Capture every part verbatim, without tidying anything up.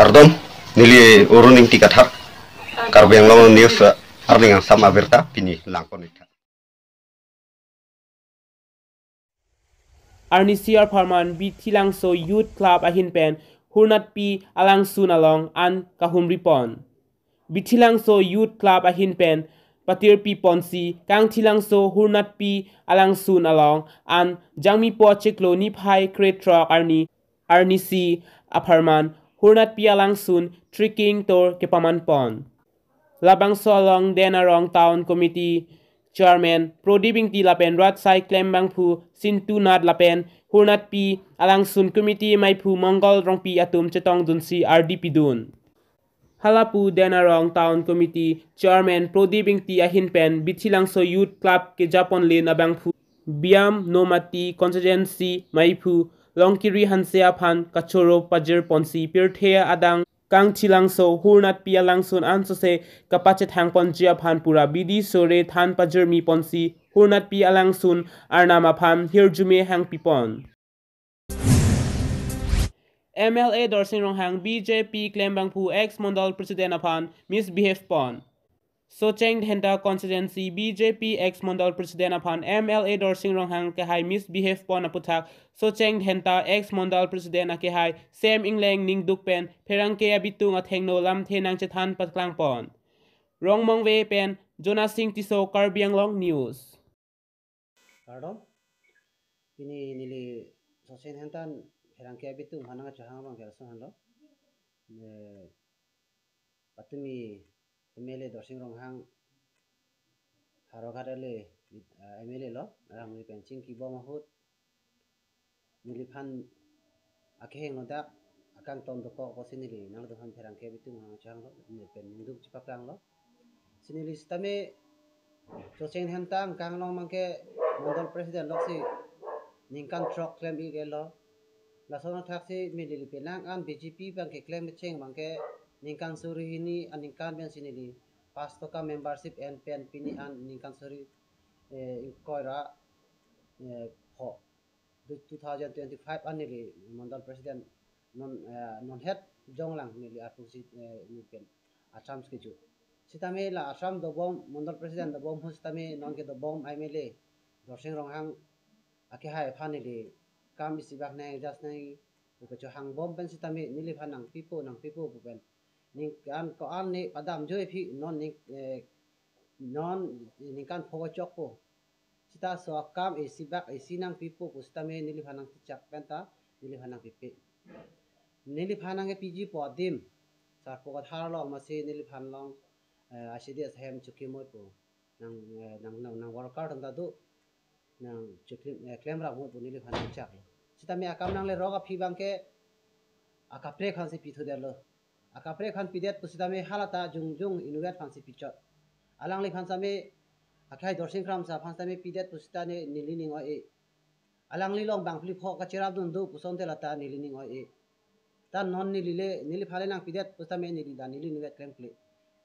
Kardom, neli Arun Ingti Kathar, Karbi Anglong News, eh, arni kangsam abirta pini langpon-iktha. Arnisi arpharman Bithilangso Youth Club ahin pen Hurnatpi alangsun along an kahumripon. Bithilangso Youth Club ahin pen patirpiponsi Kangthilangso Hurnatpi alangsun along an Jangmipo chiklo niphai krethrok arni, arnisi apharman Hurnatpi alangsun trekking tour kepamanpon. Labangso along Den Arong Town Committee Chairman Prodip Ingti lapen rat asai klembangphu Sintu Nath lapen Hurnatpi alangsun committee meiphu Mongol Rongpi atum chetongdunsi ardi pidun. Halapu Den Arong Town Committee Chairman Prodip Ingti ahin pen Bithilangso Youth Club kejaponlin abangphu Biam Nomati Constituency meiphu Longkiri Hanse aphan kachoro pajirponsi pirthe adang Kangthilangso Hurnatpi alangsun ansose kapachethangponji aphan pura bidi sore than pajirmiponsi Hurnatpi alangsun arnam aphan hirjume hangpipon. M L A Dorsing Ronghang B J P klembangphu ex Mondol President aphan misbehave pon. Socheng Dhenta Constituency B J P ex Mondol President aphan M L A Dorsing Ronghang akehai misbehave pon aputhak Socheng Dhenta ex Mondol President akehai Sem Ingleng ningduk pen pherangke abitung athengno lamthe nangchethan paklangpon. Rongmongve pen Jonasing Tisso, Karbi Anglong News. Kardom. Pini neli Socheng Dhenta pherangke abitung aphan nangkachehang abang ke lason henlo. Eh, patumi M L A Dorsing Ronghang Howraghat ale, eh, M L A lo, rang neli pen chingkibom ahut neliphan akehingno dak akangton dokok pusi neli nangtum aphan pherangke abitung aphan nangchehanglo, neli pen ningduk chepaklanglo. Si neli sitame Socheng Dhenta angkang along abangke Mondol President loksi ningkan throk klem-ik-etlo. Lason athaksi neli penang an B J P abangke klem kecheng abangke ningkan suri hini aningkan pensi neli pas toka membership en pen pini an ningkan suri, eh, ingkoi ra, eh, pho. Two thousand twenty-five an neli Mondol President non, eh, non het jonglang neli arpu si, eh, neli pen a-term kecho. Sitame la a-term dobom, Mondol President dobom ahut sitame non kedobom M L A Dorsing Ronghang akehai aphan neli kam isibak nang adjust nang pu kecho hangbom pen sitame neliphan nangpipo, nangpipo pu pen ningkan ko-an ne padam joi aphi non ning, eh, non ningkan pho chokpo. Sita laso akam isibak isi nangpipo pu sitame neliphan nangtichak penta neliphan nangpipe. Neliphan nangkepiji pu adim Sarpo Kathar along masi neliphan along, eh, I C D S hem chukimoipo. Nang, eh, nang, nang, nang worker atum ta do. Nang chuklim, eh, klemrap mo pu neliphan nangchaklo. Sitame akam nanglerok aphi abangke akaprek aphansi pithudetlo. Akaprek aphan pidet pu sitame halata jongjong inutvet aphansi pichot. Alangliphan sitame akehai Dorsing Kramsa aphan sitame pidet pu sitame neli ning oi-e. Alangli along bang phli pho kacherapdun do pu asonte lata neli ning oi-e. Ta non neli le, neliphan le nangpidet pu sitame neli ta neli inutvet klemkle.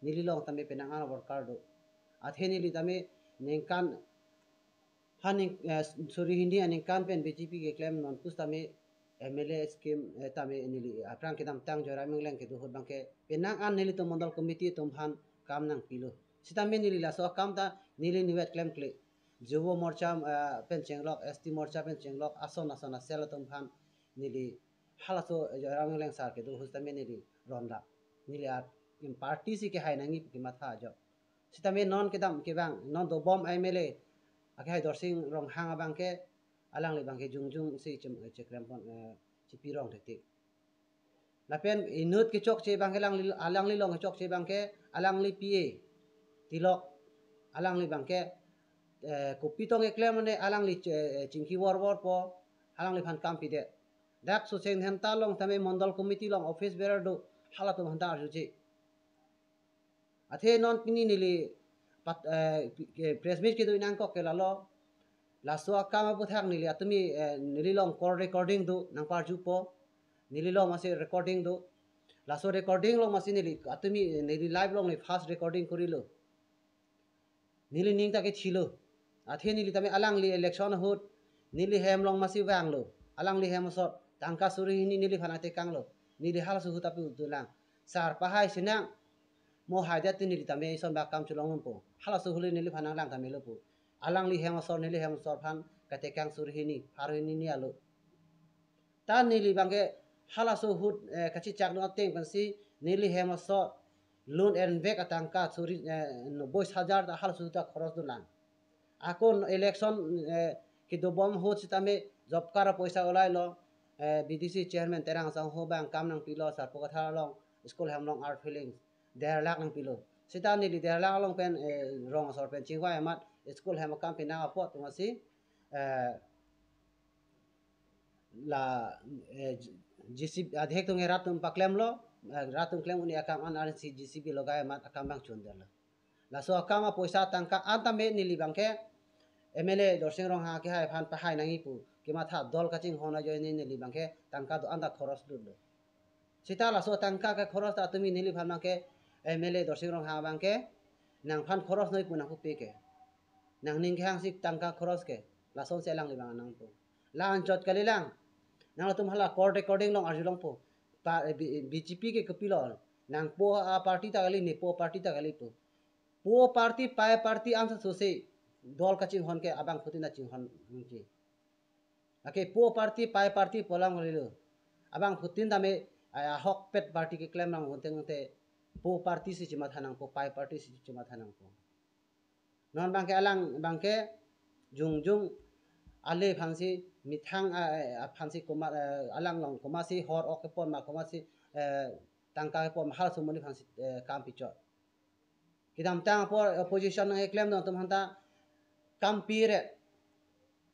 Neli along tame penang an worker do. Athe neli tame ningkan ha ning, eh, suri hini aningkan pen B J P keklem non pusitame M L A scheme, eh, tame neli aphrang kedamtang Joyram Ingleng kedo ahut abangke penang an nelitum Mondol Committee atum aphan kam nangpilo. Sitame neli laso akam ta neli inutvet klemkle. Yuva Morcha, eh, pen chenglok, S T Morcha pen chenglok, ason ason a-cell atum aphan neli halaso Joyram Ingleng sar kedo ahut sitame neli ronlak. Neli a, party si kehai nangji pu kematha ajok. Sitame non kedam kevang, non dobom M L A akehai Dorsing Ronghang abangke alangli abangke jongjong si chem, chekrempon, eh, chipirong titik. Lapen inut kechokche abangke alangli, alangli along kechokche abangke alangli P A Tilok alangli abangke, eh, kopi tong keklem mane alangli che, eh, chingki vorvorpo, alangliphan kam pidet. Dak Socheng Dhenta along tame Mondol Committee along office bearer do, halatum aphanta arjuje. Athe non pini neli pat, eh, press meet kedo nangkok ke lalo. Laso akam aputhak neli atumi, eh, neli along call recording do nangparjupo. Neli along masi recording do. Laso recording along masi neli atumi neli live along neli first recording korilo. Neli ning ta kethilo. Athe neli tame alangli election ahut neli hem along masi vanglo. Alangli hem asot tangka suri hini neliphan atekanglo. Neli halaso ahut ta pi-utdun lang. Sar pahai sinang. Mo haidet te neli tame ison bak kam chelong unpo. Halaso ahut le neliphan nanglang tame lo pu. Alangli hem asor neli hem asor aphan katekang suri hini, pharo hini ni alo. Ta neli abangke halaso ahut, eh, kachechakdun ateng pensi neli hem asor loan and back atangka suri, eh, noboi hajar ta halaso ahut ta khorosdun lang. Ako election, eh, kedobom ahut sitame job card apoisa ulai lo, eh, B D C chairman Terang Asang ho abang kam nangpilo, Sarpo Kathar along, school hem along earth filling, der lakh nangpilo. Sita neli der lakh along pen, eh, rong asor pen chingvai amat, school hem akam pinang apot atumsi, eh, la, eh, J C B, adhek atum ke rat atum paklemlo, eh, rat atum klem un-e akam an arsi J C B logai amat akam abang chunderlo. Laso akam apoisa tangka an tame neli abangke M L A Dorsing Ronghang kehai aphan pahai nangji pu kematha dol kachinghon ajoine neli abangke tangka do-an ta khorosdunlo. Sita laso tangka kekhoros ta tumi neliphan abangke M L A Dorsing Ronghang abangke nangphan khorosnoi pu nangpupe ke. Nangning kehangsi tangka khoros ke. Lasonsi alangli abang nangpo. La anchot kali lang. Nangtum hala court recording along arjulongpo. Pa, eh, B-, B J P ke kopilo. Nangpo a-party ta kali, nepo a-party ta kali pu. Po party, pai party ansa sose dol kachinghon ke abangphutin ta chinghon nangji. Lake po party, pai party pu alam kalilo. Abangphutin tame, ah, ahokpet party keklem nang unteng te po party si chimatha nangpo, pai party si chimatha nangpo. Non abangke alang abangke jongjong ale aphansi methang, ah, eh, aphansi komat, eh, alang along komatsi hor ok kepon ma komatsi, eh, tangka kepon ma halaso amonit aphansi, eh, kam pichot. Kedamtang apor opposition nangkeklemdun atum aphanta kam pire.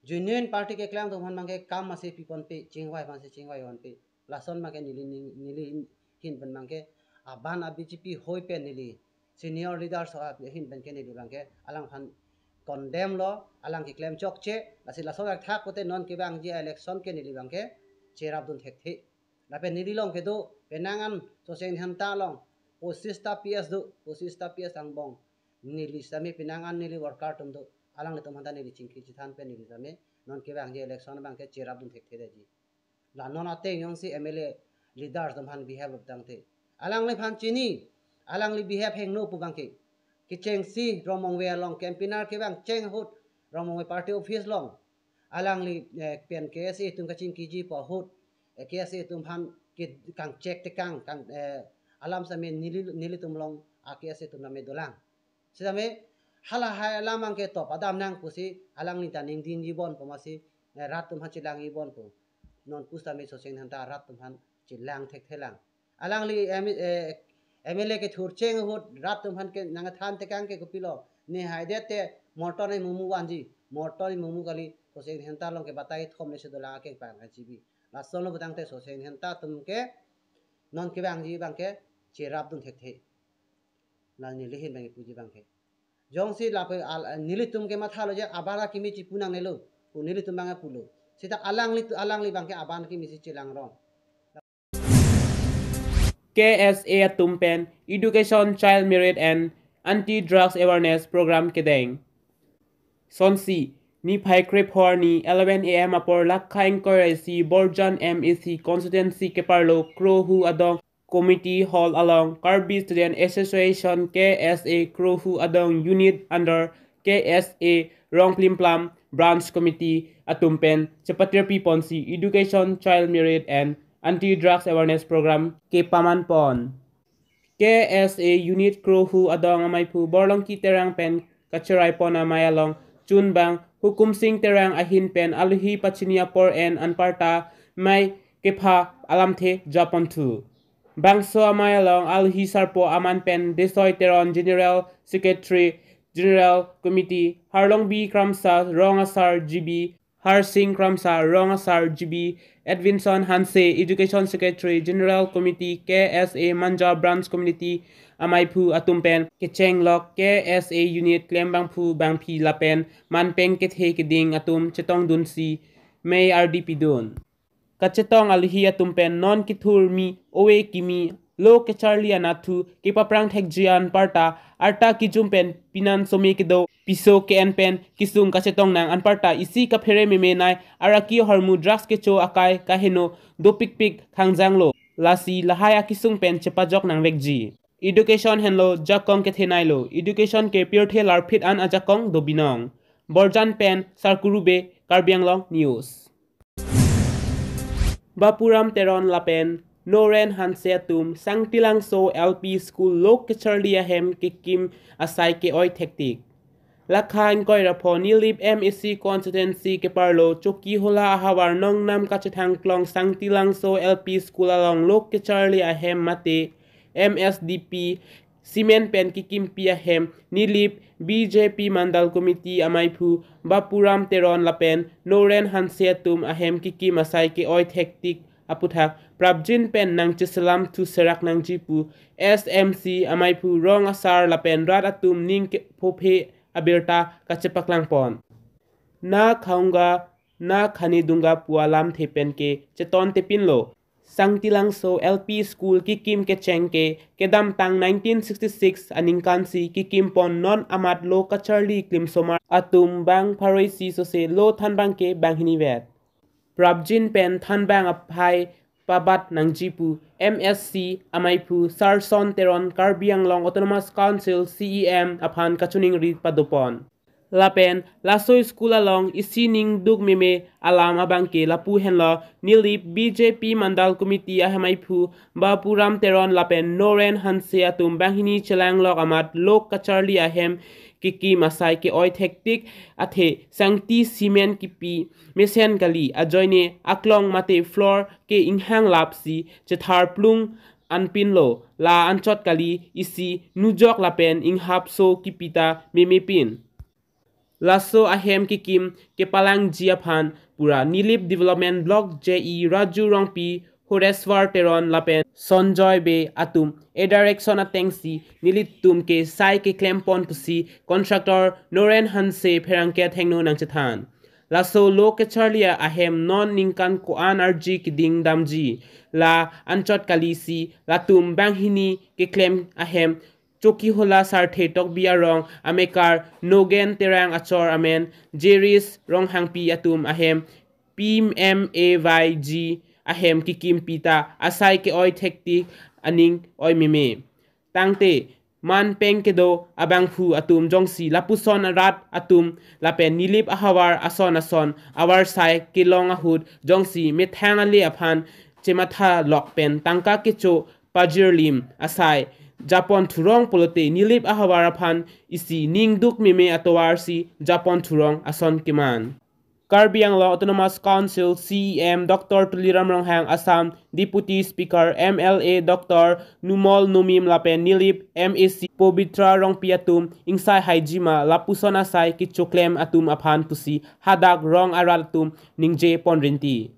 Genuine party keklem atum aphan abangke kam masi piponpe, chingvai aphansi chingvai ponpe. Lason abangke neli ning, neli hin pen abangke aban a-B J P hoi pen neli senior leaders ahin pen ke neli abangke alangphan condemn lo, alang keklem chokche, lasi laso athak pute non kevangji election ke neli abangke cherapdun thekthe. Lapen neli along kedo, penang an Soseng Dhenta along, pochis ta P S do, pochis ta P S angbong. Neli sitame penang an neli worker atum do, alanglitum aphanta neli chingki chethan pen neli sitame, non kevangji election abangke cherapdun thekthe detji. La non ateng jongsi M L A leaders atum aphan behave lo tangte. Alangliphan chini, alangli behave hingno pu abangke. Kechengsi Rongmongve along campaigner kevang cheng ahut, Rongmongve party office along. Alangli, eh, pen K S A atum kachingkiji pu ahut, eh, K S A atum aphan ke kangchek tekang, kang, eh, alam sitame neli, nelitum along a-K S A atum tame dolang. Sitame halahai alam abangke top adam nang pusi alangli ta ningdingji bon pu masi, eh, rat atum aphan chelangji bon pu. Non pusitame Soseng Dhenta rat atum aphan chelang thekthelang. Alangli M-, eh, M L A kethur cheng ahut rat atum aphan ke nangthan tekang ke kopilo. Ne haidet te morton ai mumu vanji. Morton ai mumu kali Soseng Dhenta along ke batai thom le si dolang akeng pang G B. Lason lo pu tangte Soseng Dhenta atum ke non kevangji abangke cherapdun thekthe. La neli ahin abang puji abangke. Jongsi lapu al, nelitum ke mathalo je aban akimi chipu nangnelo. Pu nelitum abang pulo. Sita alangli tu, alangli abangke aban akimi si chelang rong. K S A atum pen Education, Child Marriage and Anti-Drugs Awareness Program kedeng. Sonsi, niphai krepho arni eleven A M apor lakha ingkoi ra isi Borjan M A C constituency keparlo Krohu adong Community Hall along Karbi Student Association K S A Krohu adong unit under K S A Rongplimplam Branch Committee atum pen chepatirpi ponsi Education, Child Marriage and Anti-Drugs Awareness Program kepaman pon. K S A unit Krohu adong amaiphu Borlongki Terang pen kacherai pon amei along chunbang Hukum Sing Terang ahin pen alohi pachini apor en anparta mei kepha alamthe japonthu. Bangso amei along alohi sarpo aman pen Desoi Teron General Secretary General Committee, Harlongbi Kramsa Rong Asar G B, Harsing Kramsa Rong Asar G B, Edwinson Hanse Education Secretary General Committee K S A Manja Branch Committee amaiphu atum pen kechenglok K S A unit klembangphu bangphi lapen manpeng kethe keding atum chetongdunsi mei ardi pidun. Kachetong alohi atum pen non kethur mi ove kimi lo kecharli anatthu kepaphrang thekji anparta arta kijum pen pinan some kedo piso ke-en pen kisung kachetong nang anparta isi kaphere meme nei araki ahormu drugs kecho akai kaheno dopikpik khangjanglo. Lasi lahai akesung pen chepajok nangvekji. Education henlo jakong kethenei lo. Education ke pirthe larphit an ajakong do binong. Borjan pen Sarkuru Bey, Karbi Anglong News. Bapuram Teron lapen Noren Hanse atum Sangtilangso L P School lok kacharli ahem kekim asai ke-oi thektik. Lakha ingkoi ra pho Nilip M A C constituency keparlo Chokihola ahavar Nongnam kachethang klong Sangtilangso L P School along lok kacharli ahem mate M S D P cement pen kekimpi ahem Nilip B J P Mandal Committee amaiphu Bapuram Teron lapen Noren Hanse atum ahem kekim asai ke-oi thektik aputhak prapjin pen nangcheselam thu serak nangji pu S M C amaiphu rong asar lapen rat atum ning kephophe abirta kachepaklang pon. Na khaunga, na khanedunga pu alamthe pen ke cheton tepinlo. Sangtilangso L P School kekim kecheng ke kedamtang nineteen sixty-six aningkan si kekim pon, non amat lo kacharli klimsomar atum bang pharo isi sose lo thanbang ke banghini vet. Prapjin pen thanbang aphai pabat nangji pu M S C amaiphu Sarson Teron Karbi Anglong Autonomous Council C E M aphan kachiningri padopon. Lapen laso school along isi ning duk meme alam abang ke lapu henlo Nilip B J P Mandal Committee ahemaiphu Bapuram Teron lapen Noren Hanse atum banghini chelanglok amat lok kacharli ahem kekim asai ke-oi thektik athe sangti cement kipi mesen kali, ajoine aklong mate floor ke inghang lapsi chetharplung anpinlo, la anchot kali isi nujok lapen inghapso kipita memepin. Laso ahem kekim kepalangji aphan pura Nilip Development Block J E Raju Rongpi, Horeswar Teron lapen Sonjoy Bey atum a direction atengsi nelitum ke sai keklem pon pusi contractor Noren Hanse pherangke athengno nangchethan. Laso lok kacharli ahem non ningkan ko-an arji keding damji, la anchot kali si latum banghini keklem ahem Chokihola Sarthe Tokbi arong amekar Nogen Terang achor amen Jeris Ronghangpi atum ahem P M A Y G ahem kekim pita asai ke-oi thektik aning oi meme. Tangte manpeng kedo abangphu atum jongsi lapuson rat atum lapen Nilip ahavar ason ason avarsai kelong ahut jongsi methang ale aphan chematha lok pen tangka kecho pajirlim asai japon thurong pulote Nilip ahavar aphan isi ning duk meme atovar si japon thurong ason keman. Karbi Anglong Autonomous Council C E M Doctor Tuliram Ronghang, Assam Deputy Speaker, M L A Doctor Numal Nomim lapen Nilip M A C Pobitra Rongpi atum ingsai haijima lapuson asai kechoklem atum aphan pusi hadak rong arat atum ningje pon rinti.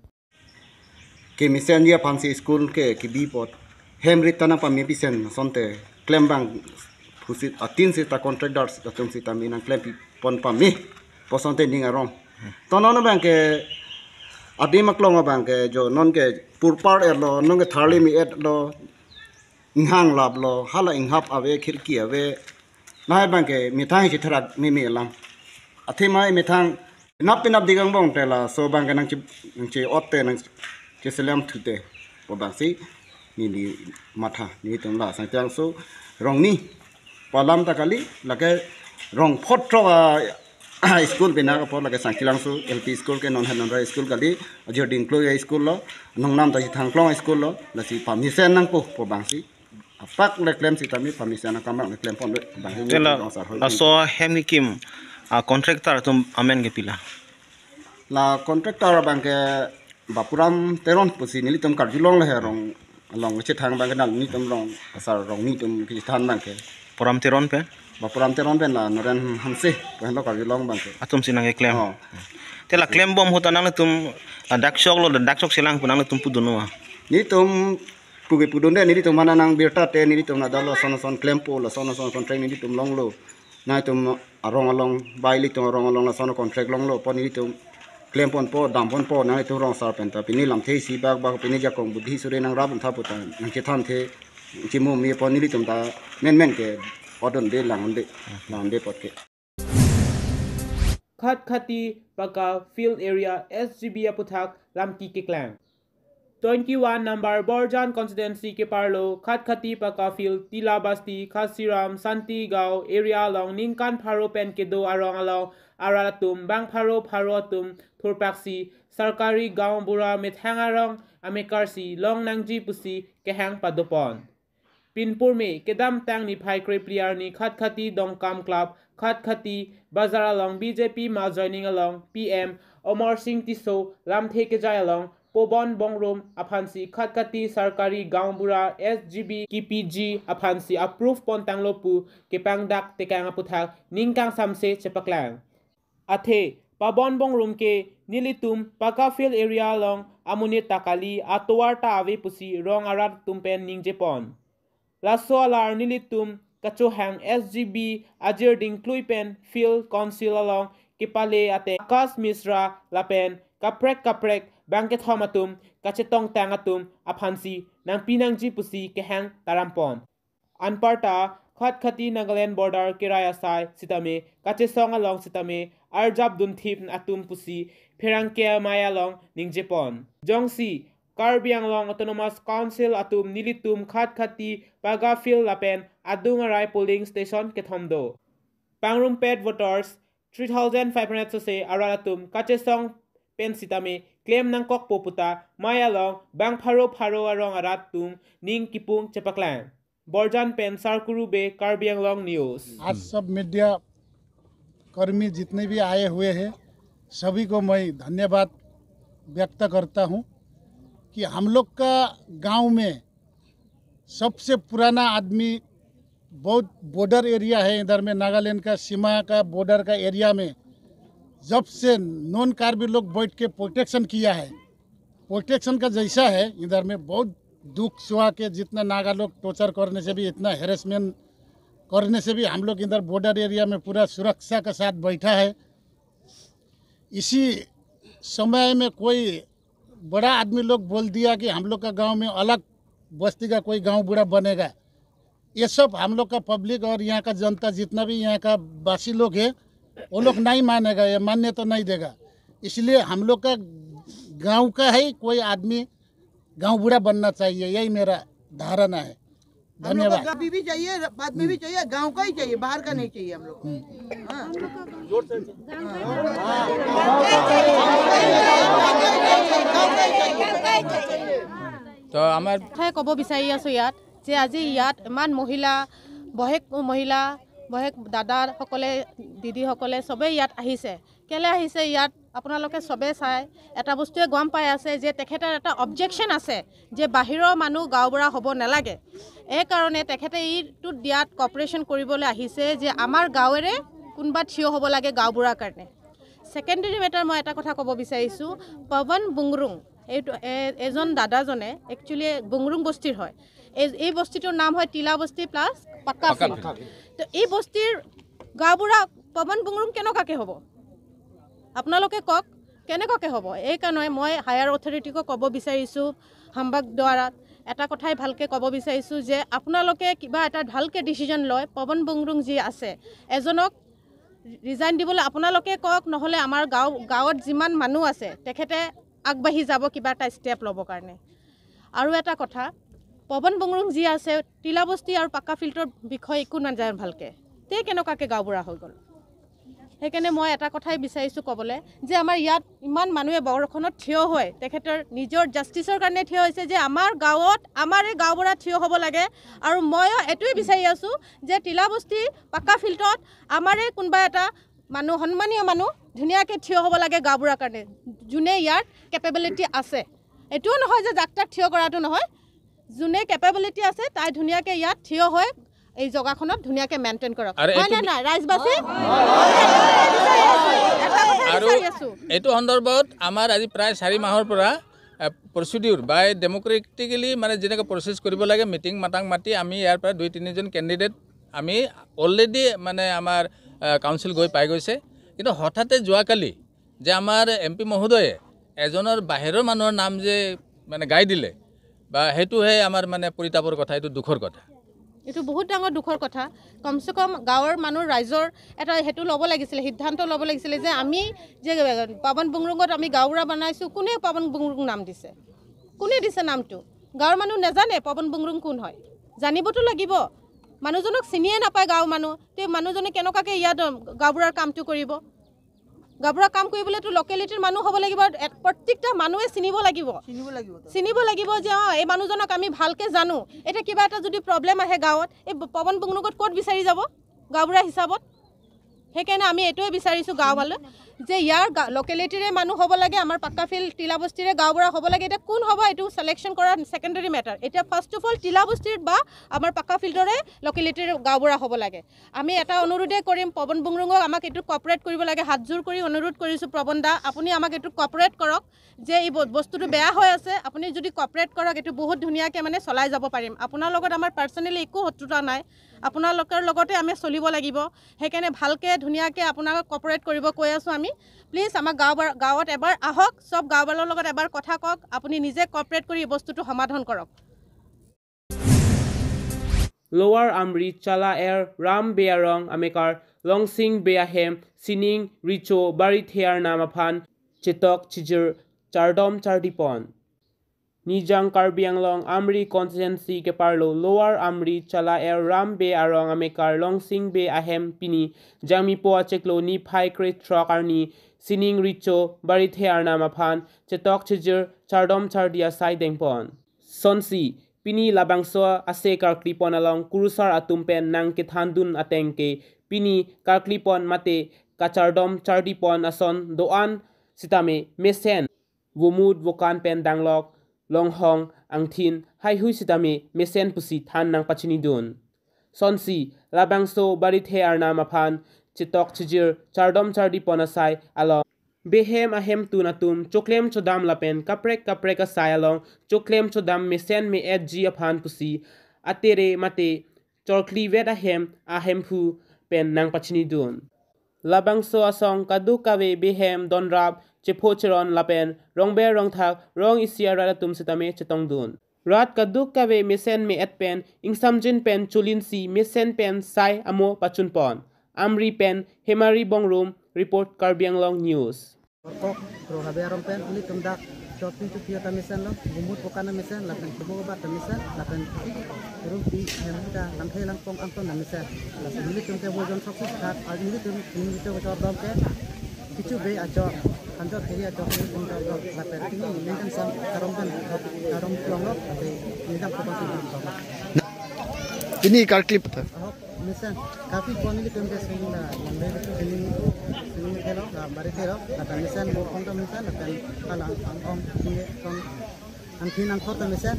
Kemesenji aphansi school ke kebi apot hem rit ta nangpame pisen asonte klembang pusi atin seta contractor atum seta mi nangklempi pon pame pu asonte ning arong. To non abang ke adim aklong abang ke jo non ke purpar etlo, non ke tharli mi etlo, inghang laplo, hala inghap ave, khirki ave. Lahai abang ke methang chetherak meme alam. Athema methang nap penap digang bong te laso abang ke nangche, nangche-ot te nangcheselam thu te pu abangsi neli matha. Nelitum la Sangtilangso rong ni pu alam ta kali, lake rong phot throk a school bina apot lake Sangtilangso L P school ke non han non ra school kali, ajir dingklo ya school lo, Nongnam ta si thangklong school lo, lasi pamesen nangpo pu abangsi apak le klem sitame pamesen akam le klem pon le abangsi. Te la nelitum rong asar hoi laso hem kekim a contractor atum amen ke pila? La contractor abang ke Bapuram Teron pusi nelitum karjulong le he rong along chethang abang ke nang nelitum rong asar rong nelitum kechethan abang ke. Bapuram Teron pen? Bapuram Teron pen la Noren Hanse pu henlo karjulong abang ke. Atum si nangkeklem. Oh. Te la klembom ahut ta nangtum la dak chok lo, dak chok chelang pu nangtum pudun ma? Nelitum puke pudun de, nelitum mana nang birta te nelitum na dalo son son klempo, la son son contract nelitum longlo. Nangtum arong along, bai ilitum arong along lason contract longlo, pon ilitum klem ponpo, dam ponpo, nangtum rong asar pen ta pini lamthe isi bak bak pini jakong budhi suri nangrap tha pu ta nangchethan the, chimum mi pon ilitum ta menmen ke odon de lang de, lang de apot ke. Khatkhati Paka Field Area S G B aputhak lamki keklang. Twenty-one number Borjan constituency keparlo Khatkhati Paka Field, Tila Basti, Khasiram, Santi Gaon area along ningkan pharo pen kedo arong along arat atum bang pharo pharo atum thurpaksi Sarkari Gaonbura methang arong amekarsi long nangji pusi kehang padopon. Pinpurme kedamtang niphai krephli arni Khatkhati Dongkam Club, Khatkhati Bazar along B J P mass joining along P M Amarsing Tisso lamthe kejai along Pobon Bongrung aphansi Khatkhati Sarkari Gaonbura S G B kipi ji aphansi approve pontanglo pu kepangdak tekang aputhak ningkang samse chepaklang. Athe Pobon Bongrung ke nelitum Paka Field area along amonit ta kali, atovar ta ave pusi rong arat atum pen ningjepon. Laso alar nelitum kachohang S G B ajir dingklui pen Field Council along kepale ate Akash Mishra lapen kaprek kaprek bangkethom atum kachetongtang atum aphansi nangpi nangji pusi kehang tarampon. Anparta Khatkhati Nagaland border kerai asai sitame kachesong along sitame arjap dunthip atum pusi pherangke amei along ningjepon. Jongsi Karbi Anglong Autonomous Council atum nelitum Khatkhati Paka Field lapen adung arai polling station kethom do. Pangrumpet voters three thousand five hundred sose arat atum kachesong pen sitame klem nangkokpo puta mei along bang pharo pharo arong arat atum ning kipung chepaklang. Borjan pen Sarkuru Bey, Karbi Anglong News. आज सब मीडिया कर्मी जितने भी आए हुए हैं, सभी को मैं धन्यवाद व्यक्त करता हूँ कि हम लोग का गांव में सबसे पुराना आदमी, बहुत बॉर्डर एरिया है इधर में, नागालैंड का सीमा का बॉर्डर का एरिया में जब से नॉन कार्बी लोग बैठ के प्रोटेक्शन किया है, प्रोटेक्शन का जैसा है। इधर में बहुत दुख सुहा के जितना नागा लोग टॉर्चर करने से भी, इतना हेरेसमेंट करने से भी हम लोग इधर बॉर्डर एरिया में पूरा सुरक्षा के साथ बैठा है। इसी समय में कोई बड़ा आदमी लोग बोल दिया कि हम लोग का गांव में अलग बस्ती का कोई गांव बूढ़ा बनेगा। ये सब हम लोग का पब्लिक और यहाँ का जनता जितना भी यहाँ का वासी लोग है, वो लोग नहीं मानेगा, ये मान्य तो नहीं देगा। इसलिए हम लोग का गांव का है, कोई आदमी गांव बूढ़ा बनना चाहिए, यही मेरा धारणा है। हम लोग को धन्यवाद। अभी भी चाहिए, बाद में भी चाहिए, गांव का ही चाहिए, बाहर का नहीं चाहिए हम लोग को। हाँ। তো আমাৰ কথাই ক'ব বিচাৰি আছোঁ ইয়াত যে আজি ইয়াত ইমান মহিলা, বহেক মহিলা, বহেক দাদাসকলে, দিদিসকলে সবেই ইয়াত আহিছে। কেলে আহিছে ইয়াত আপোনালোকে সবে চাই এটা বস্তুৱে গম পাই আছে যে তেখেতৰ এটা অবজেকশ্যন আছে যে বাহিৰৰ মানুহ গাঁওবুঢ়া হ'ব নালাগে। এই কাৰণে তেখেতে এইটোত দিয়াত কপাৰেশ্যন কৰিবলৈ আহিছে যে আমাৰ গাঁৱৰে কোনোবা থিয় হ'ব লাগে গাঁওবুঢ়াৰ কাৰণে। ছেকেণ্ডেৰী মেটাৰ মই এটা কথা ক'ব বিচাৰিছোঁ, পৱন বুংৰুং এইটো এ- এজন দাদাজনে একচুৱেলি বুংৰুং বস্তিৰ হয়। এই এই বস্তিটোৰ নাম হয় তিলা বস্তি প্লাছ পাক্কা পাক্কা ফিল্ড। ফিল্ড। তো এই বস্তিৰ গাঁওবুঢ়া পৱন বুংৰুং কেনেকুৱাকৈ হ'ব? আপোনালোকে কওক, কেনেকুৱাকৈ হ'ব? এইকাৰণে মই হায়াৰ অথৰিটিকো ক'ব বিচাৰিছোঁ, হাম্বাগ দ্বাৰাত এটা কথাই ভালকৈ ক'ব বিচাৰিছোঁ যে আপোনালোকে কিবা এটা ভালকৈ ডিচিজন লয়। পৱন বুংৰুং যি আছে, এজনক ৰিজাইন দিবলৈ আপোনালোকে কওক, নহ'লে আমাৰ গাঁও গাঁৱত যিমান মানুহ আছে তেখেতে আগবাঢ়ি যাব কিবা এটা ষ্টেপ ল'বৰ কাৰণে। আৰু এটা কথা, পৱন বুংৰুং যি আছে, তিলাবস্তি আৰু পাক্কা ফিল্ডৰ বিষয়ে একো নাজানে ভালকৈ। তে কেনেকুৱাকৈ গাঁওবুঢ়া হৈ গ'ল? সেইকাৰণে মই এটা কথাই বিচাৰিছোঁ ক'বলৈ যে আমাৰ ইয়াত ইমান মানুহে বৰষুণত থিয় হৈ তেখেতৰ নিজৰ জাষ্টিছৰ কাৰণে থিয় হৈছে যে আমাৰ গাঁৱত আমাৰে গাঁওবুঢ়া থিয় হ'ব লাগে। আৰু ময়ো এইটোৱে বিচাৰি আছোঁ যে তিলাবস্তি পাক্কা ফিল্ডত আমাৰে কোনোবা এটা মানুহ, সন্মানীয় মানুহ ধুনীয়াকৈ থিয় হ'ব লাগে গাঁওবুঢ়াৰ কাৰণে, যোনে ইয়াৰ কেপেবিলিটি আছে। এইটোও নহয় যে যাক তাক থিয় কৰাটো নহয়, যোনে কেপেবিলিটি আছে তাই ধুনীয়াকৈ ইয়াত থিয় হৈ এই জেগাখনত ধুনীয়াকৈ মেইনটেইন কৰক। আৰু হয় নে এইটো নাই ৰাইজবাসী? এটা কথা আৰু বিচাৰি আছোঁ। এইটো সন্দৰ্ভত আমাৰ আজি প্ৰায় চাৰি মাহৰ পৰা প্ৰচিডিউৰ বাই ডেমক্ৰেটিকেলি মানে যেনেকৈ প্ৰচেছ কৰিব লাগে, মিটিং মাতাং মাতি আমি ইয়াৰ পৰা দুই তিনিজন কেণ্ডিডেট আমি অলৰেডি মানে আমাৰ কাউন্সিল গৈ পাই গৈছে। কিন্তু হঠাতে যোৱাকালি যে আমাৰ এম পি মহোদয়ে এজনৰ বাহিৰৰ মানুহৰ নাম যে মানে গাই দিলে বা সেইটোহে আমাৰ মানে পৰিতাপৰ কথা, এইটো দুখৰ কথা। এইটো বহুত ডাঙৰ দুখৰ কথা। কমচে কম গাঁৱৰ মানুহ ৰাইজৰ এটা সেইটো ল'ব লাগিছিলে, সিদ্ধান্ত ল'ব লাগিছিলে যে আমি যে পাৱন বুংৰুঙত আমি গাঁওবুঢ়া বনাইছোঁ, কোনে পাৱন বুংৰুং নাম দিছে? কোনে দিছে নামটো? গাঁৱৰ মানুহ নাজানে পৱন বুংৰুং কোন হয়? জানিবতো লাগিব। মানুহজনক চিনিয়ে নাপায় গাঁৱৰ মানুহ। তে মানুহজনে কেনেকুৱাকে ইয়াত, অ, গাঁওবুঢ়াৰ কামটো কৰিব? গাঁওবুঢ়া কাম কৰিবলৈতো লোকেলিটিৰ মানুহ হ'ব লাগিব। এ-, প্ৰত্যেকটা মানুহে চিনিব লাগিব। চিনিব লাগিব তো। চিনিব লাগিব যে, অ, এই মানুহজনক আমি ভালকে জানো। এতিয়া কিবা এটা যদি প্ৰব্লেম আহে গাঁৱত, এই ব-, পৱন বুংৰুঙক ক'ত বিচাৰি যাব গাঁওবুঢ়া হিচাপত? সেইকাৰণে আমি এইটোৱে বিচাৰিছোঁ গাঁওবুঢ়ালৈ যে ইয়াৰ গা-, লোকেলিটিৰে মানুহ হ'ব লাগে, আমাৰ পাক্কা ফিল্ড তিলাবস্তিৰে গাঁওবুঢ়া হ'ব লাগে। এতিয়া কোন হ'ব এইটো চিলেকশ্যন কৰা ছেকেণ্ডেৰী মেটাৰ। এতিয়া ফাৰ্ষ্ট অফ অল তিলাবস্তিৰ বা আমাৰ পাক্কা ফিল্ডৰে লোকেলিটিৰ গাঁওবুঢ়া হ'ব লাগে। আমি এটা অনুৰোধে কৰিম, পৱন বুংৰুঙক আমাক এইটো কপাৰেট কৰিব লাগে, হাতযোৰ কৰি অনুৰোধ কৰিছোঁ পৱন দা, আপুনি আমাক এইটো কপাৰেট কৰক যে এই ব-, বস্তুটো বেয়া হৈ আছে, আপুনি যদি কপাৰেট কৰক এইটো বহুত ধুনীয়াকৈ মানে চলাই যাব পাৰিম। আপোনাৰ লগত আমাৰ পাৰ্চনেলি একো শত্ৰুতা নাই, আপোনালোকৰ লগতে আমি চলিব লাগিব। সেইকাৰণে ভালকৈ ধুনীয়াকৈ আপোনাক কপাৰেট কৰিব কৈ আছোঁ আমি। প্লিজ আমাৰ গাঁও, গাঁৱত এবাৰ আহক, চব গাঁওবুঢ়াৰ লগত এবাৰ কথা কওক, আপুনি নিজে কপাৰেট কৰি এই বস্তুটো সমাধান কৰক। Lower Amri Chala Er Ram Bey arong amekar Longsing Bey ahem sining recho barithe arnam aphan chetok chijir chardom chardipon. Nijang Karbi Anglong Amri constituency keparlo Lower Amri Chala Er Ram Bey arong amekar Longsing Bey ahem pini Jangmipo achiklo niphai krethrok arni sining recho barithe arnam aphan chetok chijir chardom chardi asai dengpon. Sonsi, pini labangso ase karklipon along kurusar atum pen nangkethandun ateng ke pini karklipon mate kachardom chardipon ason do-an sitame mesen, vomut vokan pen danglok, longhong, angthin, haihui sitame mesen pusi than nangpachinidun. Sonsi, labangso barithe arnam aphan chetok chijir chardom chardipon asai along Bey hem ahemtun atum choklem chodam lapen kaprek kaprek asai along choklem chodam mesen me-etji aphan pusi atere mate chorklivet ahem ahemphu pen nangpachinidun. Labangso asong kadokave Bey hem donrap chepho cheron lapen rongber rongthak rong isi arat atum sitame chetongdun. Rat kadokave mesen me-et pen ingsamjin pen cholinsi mesen pen sai amo pachunpon. Amri pen Hemari Bongrung, report Karbi Anglong News. Kok, Pro Habe Arom pen, ilitum dak, chopi chopi ata mesen lo, vomut vokan ta mesen, lapen kubo bat ta mesen, lapen rumpi, hem ta, lamthe langpong angton ta mesen. Lapen ilitum ke vojon sok sok khat, al ilitum, ilitum chardom ke, kecho Bey achor, hanjor phiri achor, ilitum chardom, lapen tingni ningkan sam, karom kan, karom longlok, lapen ningkan kopan sam longlok. Pini karklip ta. Ahok, mesen, kapi pon ilitum ke sining la, lambe sining, sining thelo, la barithe lo, lapen mesen, mo kong ta mesen, lapen kalang ang ong, singe kong, angthin angkhor ta mesen,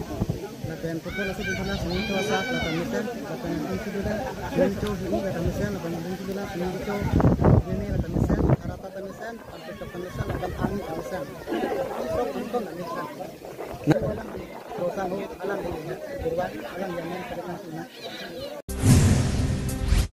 lapen pokol asu dun thela, sining cho asa, lapen mesen, lapen angthin si dula, sining cho hi, lapen mesen, lapen angthin si dula, sining cho, ini, lapen mesen, arata ta mesen, lapen chok ta mesen, lapen ang ta mesen. Sok angton ta mesen. Dosa ho, alang ini, kurban, alang yang men, pada kan sini.